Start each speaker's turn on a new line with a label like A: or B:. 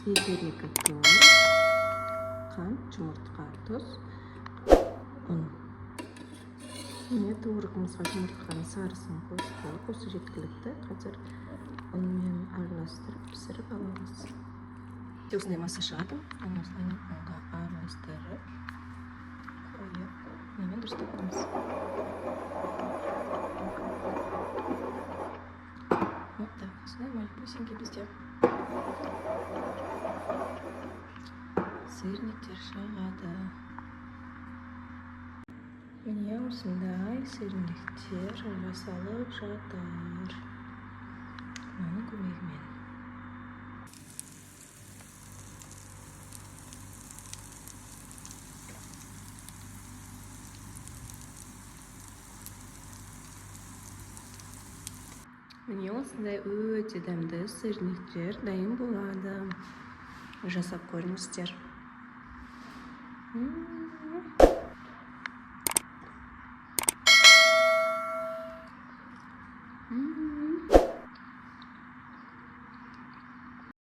A: Бізге керегі творог, қант, жұмыртқа, тұз, ұн. Міне, творогымызға жұмыртқаның сарысын қостық, осы жеткілікті. Қазір ұнмен араластырып, пісіріп аламыз. Осындай масса шығады. Оны осылай ұнға араластырып қойып, мынамен дұрыстап аламыз. Вот так, осындай малюсенький бізде сырниктер шығады. Міне, осындай сырниктер жасалып жатыр мынаның көмегімен. Міне, осындай өте дәмді сырниктер дайын болады. Жасап көріңіздер. М. М.